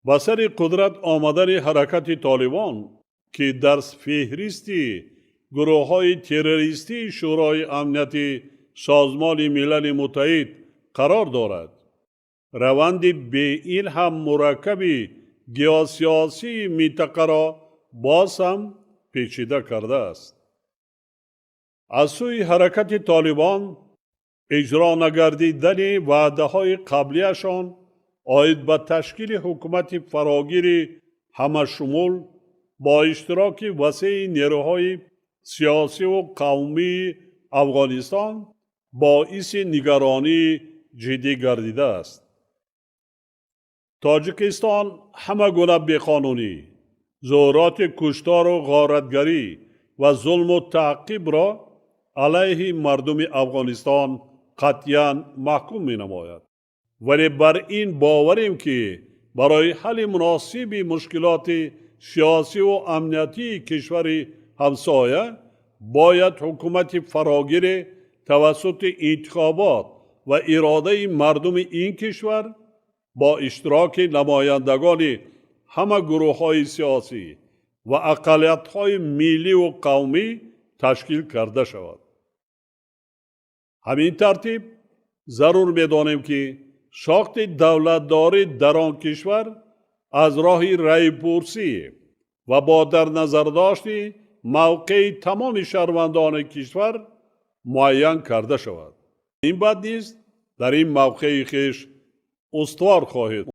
Ба сари қудрат омадани ҳаракати Толибон, ки дар феҳристи гурӯҳҳои террористии Шӯрои Амнияти Созмони Милали Муттаҳид қарор дорад, раванди беин ҳам мураккаби геосиёсии минтақаро боз ҳам печида кардааст. Аз сӯи ҳаракати Толибон иҷро нагардидани ваъдаҳои қаблияшон оид ба ташкили ҳукумати фарогири ҳамашумул бо иштироки васеи нерӯҳои сиёсиву қавмии Афғонистон боиси нигаронии ҷиддӣ гардидааст. Тоҷикистон ҳама гуна беқонунӣ, зуҳуроти куштору ғоратгарӣ ва зулму таъқибро алайҳи мардуми Афғонистон қатъиян маҳкум менамояд, вале бар ин боварем, ки барои ҳалли муносиби мушкилоти сиёсиву амниятии кишвари ҳамсоя бояд ҳукумати фарогире тавассути интихобот ва иродаи мардуми ин кишвар бо иштироки намояндагони ҳама гурӯҳҳои сиёсӣ ва ақаллиятҳои милливу қавмӣ ташкил карда шавад. Ҳамин тартиб, зарур медонем, ки сохти давлатдорӣ дар он кишвар аз роҳи раъйпурсӣ ва бо дар назардошти мавқеи тамоми шаҳрвандони кишвар муайян карда шавад. Ин баъд низ дар ин мавқеи хеш устувор хоҳед.